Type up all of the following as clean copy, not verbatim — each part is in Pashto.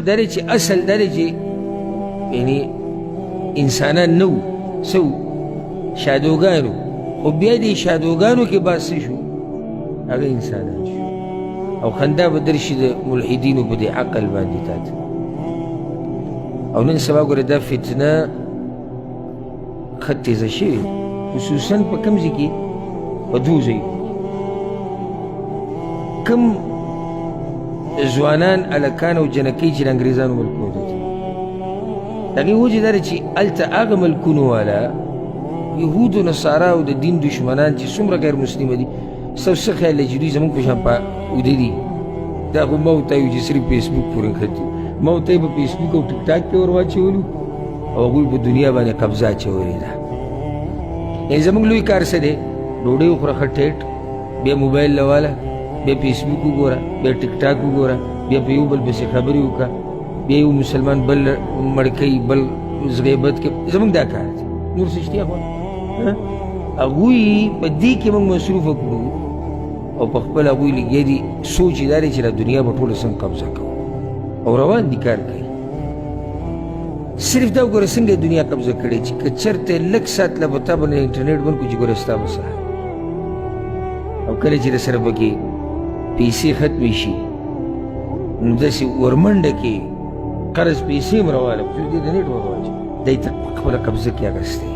دا دی چې اصل دا دی چې یعنی انسانان نه وو، څه وو؟ شادوګان وو. خو بیا دې شادوګانو کې بعض څه شو؟ هغه انسانان شو. او خندا به درشي د ملحدینو په دې عقل باندې تا ته. او نن سبا ګوره دا فتنه ښه تېزه شوې، خصوصا په کوم ځای کې؟ په دوو ځایونو کې. کوم ځوانان هلکان او جنکۍ چې د انګریزانو ملکونو ته ځي، د هغې وجې دا ده چې هلته هغه ملکونو والا یهود و نصارا او د دین دشمنان چې څومره غیر مسلمه دي، ستاسو څه خیال دی چې دوی زموږ په شان په اوده دي؟ دا خو ما او تا یو چې صرف فیسبوک پورې نښتي، ما او تا یې په فیسبوک او ټیک ټاک کې ور واچولو او هغوی په دنیا باندې قبضه اچولې ده. یعنې زموږ لوی کار څه دی؟ ډوډۍ وخوره ښه ټیټ، بیا موبایل له واله، بیا فیسبوک وګوره، بیا ټیک ټاک وګوره، بیا په یو بل پسې خبرې وکړه، بیا یو مسلمان بل مړ کوي، بل غیبت کوي. زموږ دا کار دی، نور څه شته؟ خو هغوی په دې کې موږ مصروفه کړو او په خپل هغوی لګیا دي. سوچ یې دا دی چې دا دنیا به ټوله څنګه قبضه کوو، او روان دي کار کوي. صرف دا وګوره څنګه یې دنیا قبضه کړې چې که چېرته لږ ساعت له به تا باندې انټرنیټ بند کړو چې ګوره ستا به څه حال. او کله چې درسره پکې پیسې ختمې شي نو داسې ورمنډه کې قرض پیسې هم راواله، خو دې د نېټ ور واچوه، دی ته په خپله قبضه کې اخیستی.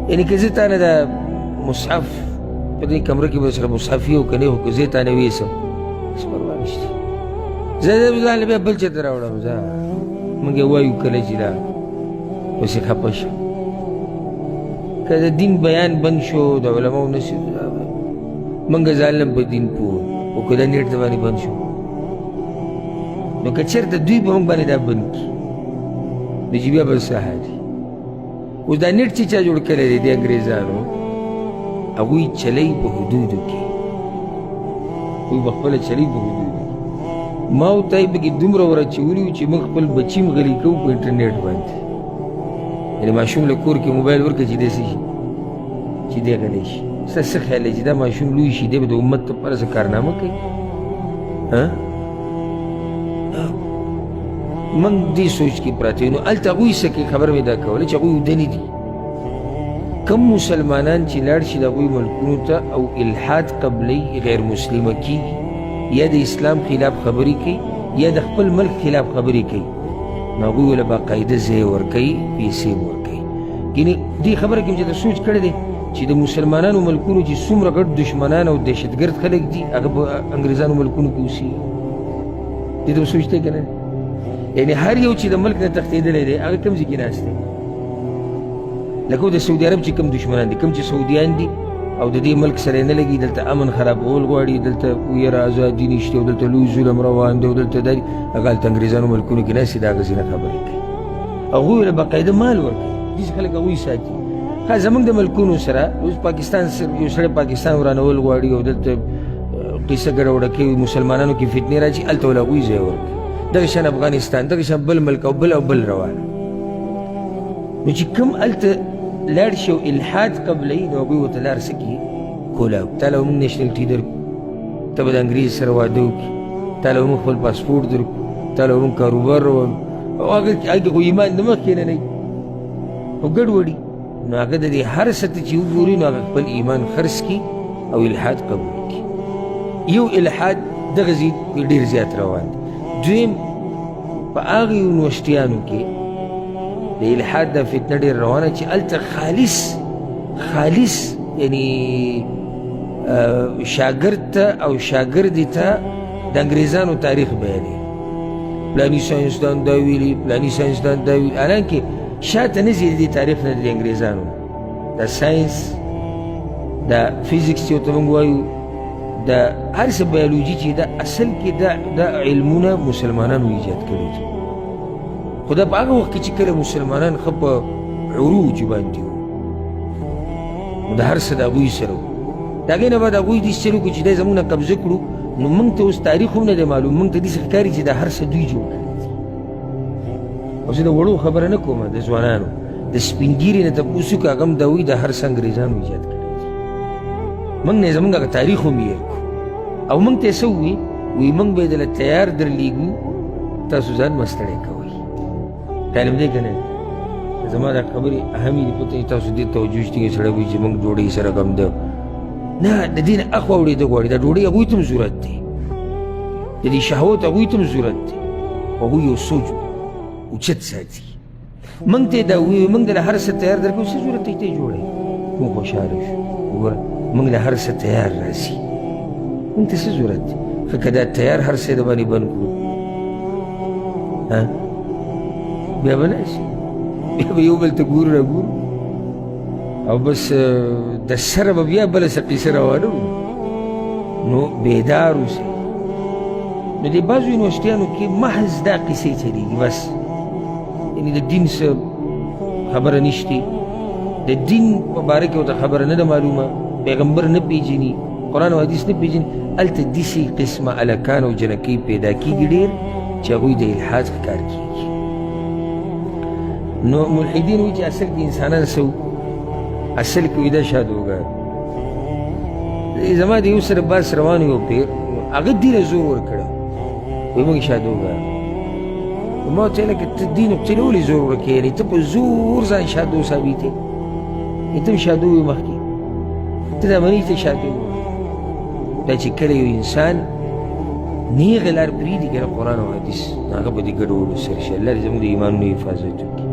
یعنې که زه تا نه دا مصحف په دې کمره کې به سره مصحف یو که نه، خو که زه تا نه ویسم هېڅ پروا نشته، زه ځان له بیا بل چېرته راوړم. ځه موږ یې وایو کله چې دا پسې خفه شم، که د دین بیان بند شو، د علماو نه شو، موږ ځان له په دین پوه، خو که دا نیټ د باندې بند شو، نو که چېرته دوی په موږ باندې دا بند کړي نو چې بیا به څه حال وي؟ اوس دا نیټ چې چا جوړ کړی دی، د انګریزانو هغوی چلی په حدودو کې، هغوی به خپله چلی په حدودو کې. ما او تا یې پکې دومره ور اچولي وو چې موږ خپل بچي هم غلي کوو په انټرنیټ باندې. یعنې ماشوم له کور کې موبایل ورکړه چې دی څه شي، چې دی غلی شي. ستا څه خیال دی چې دا ماشوم لوی شي، دی به د امت لپاره څه کارنامه کوي؟ ها موږ دې سوچ کې پراته یو. نو هلته هغوی څه کوي؟ خبره مې دا کوله چې هغوی وده نه دي. کوم مسلمانان چې لاړ شي د هغوی ملکونو ته او الحاد قبلوي، غیر مسلمه کېږي، یا د اسلام خلاف خبرې کوي، یا د خپل ملک خلاف خبرې کوي، نو هغوی له باقاعده ځای ورکوي، پیسې هم ورکوي. یعنې دې خبره کې مې چې د سوچ کړی دی چې د مسلمانانو ملکونو چې څومره غټ دشمنان او دهشتګرد خلک دي، هغه په انګریزانو ملکونو کې اوسېږي. دې ته سوچ دی که نه؟ یعنې هر یو چې د ملک نه تښتېدلی دی، هغه کوم ځای کې ناست دی؟ لکه د سعودي عرب چې کوم دشمنان دي، کوم چې سعودیان دي او د دې ملک سره نه لګي، دلته امن خرابول غواړي، دلته یره ازادي نشته او دلته لوی ظلم روان دی او دلته دا، هغه هلته انګریزانو ملکونو کې ناست دي، د هغه ځای نه خبرې کوي. هغوی له باقاعده مال ورکوي، داسې خلک هغوی ساتي. ښه زموږ د ملکونو سره اوس پاکستان یو سړی پاکستان ورانول غواړي او دلته قصه ګډه وډه کوي، مسلمانانو کې فتنې راځي، هلته له هغوی ځای ورکوي. دغه شان افغانستان، دغه شان بل ملک او بل او بل روان. نو چې کوم هلته لاړ شي او الحاد قبلوي، نو هغوی ورته لار څه کړي؟ کولاو. تا له موږ نیشنلټي درکړو، ته به د انګریز سره واده وکړي، تا له موږ خپل پاسپورټ درکړو، تا له موږ کاروبار روان، او هغه هلته خو ایمان نه مخکې نه نه خو ګډوډي. نو هغه د دې هر څه ته چې وګوري، نو هغه خپل ایمان خرڅ کړي او الحاد قبول کړي. یو الحاد دغه ځای ډېر زیات روان دی. دویم په هغه یونیورسټیانو کې د الحاد دا فتنه ډېر روانه چې هلته خالص خالص یعنی شاګرد ته او شاګردې ته د انګریزانو تاریخ بیانوي، پلاني ساینسدان دا ویلي، پلاني ساینسدان دا ویلي، حالانکه شاته نه ځي د دې تاریخ نه د انګریزانو دا ساینس، دا فزیکس چې ورته موږ وایو، دا هر څه بیولوژي چې دا اصل کې دا علمونه مسلمانانو ایجاد کړي دي. خو دا په هغه وخت کې چې کله مسلمانان ښه په عروج باندې وو، نو د هر څه د هغوی سره وو. د هغې نه بعد هغوی داسې چل وکړو چې دی زموږ نه قبضه کړو، نو موږ ته اوس تاریخ هم نه دی معلوم، موږ ته داسې ښکاري چې دا هر څه دوی جوړ کړي دي. او زه د وړو خبره نه کوم، د ځوانانو د سپین ږیري نه تپوس وکړه، هغه هم دا وایي دا هر څه انګریزانو ایجاد کړي دي. موږ نه زموږ هغه تاریخ هم هېر کړو. او موږ ته یې څه ووایي؟ وایي موږ به یې دله تیار درلېږو تاسو ځان مه ستړی کوئ. خیال مې دی که نه؟ زما دا خبرې اهمې دي، پته تاسو دې توجه شته چې سړی وایي چې موږ ډوډۍ سره غم ده. نه، د دې نه اخوا اورېده غواړي. دا ډوډۍ هغوی ته هم ضرورت دی، د دې شهوت هغوی ته هم ضرورت دی، خو هغوی یو سوچ اوچت ساتي. موږ ته یې دا ووایي، موږ له هر څه تیار درکوو، څه ضرورت دی ته یې جوړوې؟ موږ خوشحاله شو. وګوره، موږ له هر څه تیار راځي، موږ ته څه ضرورت دی؟ ښه که دا تیار هر څه د باندې بند کړو، بیا به نه شي، بیا به یو بل ته ګورو را ګورو او بس د سره به بیا بله څه قیصه روانه وي. نو بیدار اوسئ. نو دې بعضو یونیورسټیانو کې محض دا قیصې چلېږي بس، یعنې د دین څه خبره نشته، د دین په باره کې ورته خبره نه ده معلومه، پیغمبر نه پېژني، قرآن او حدیث نه پېژني. هلته داسې قسمه هلکان او جنکۍ پیدا کېږي ډېر چې هغوی د الحاد ښکار کېږي. نو ملحدین وایي چې اصل کې انسانان څه وو؟ اصل کې وایي دا شادوګان. زما د یو سره بحث روان یو پیر، هغه دې له زور ورکړه، وایي موږ شادوګان. ما ورته ویل لکه ته دې نقطې له ولې زور ورکوې؟ یعنې ته په زور ځان شادو ثابتې، ته هم شادو وې مخکې، ته دا منې چې شادو. دا چې کله یو انسان نیغه لار پرېږدي که نه قرآن او حدیث، نو هغه به دې ګډوډو سر شي. الله دې زموږ د ایمانونو حفاظت وکړي.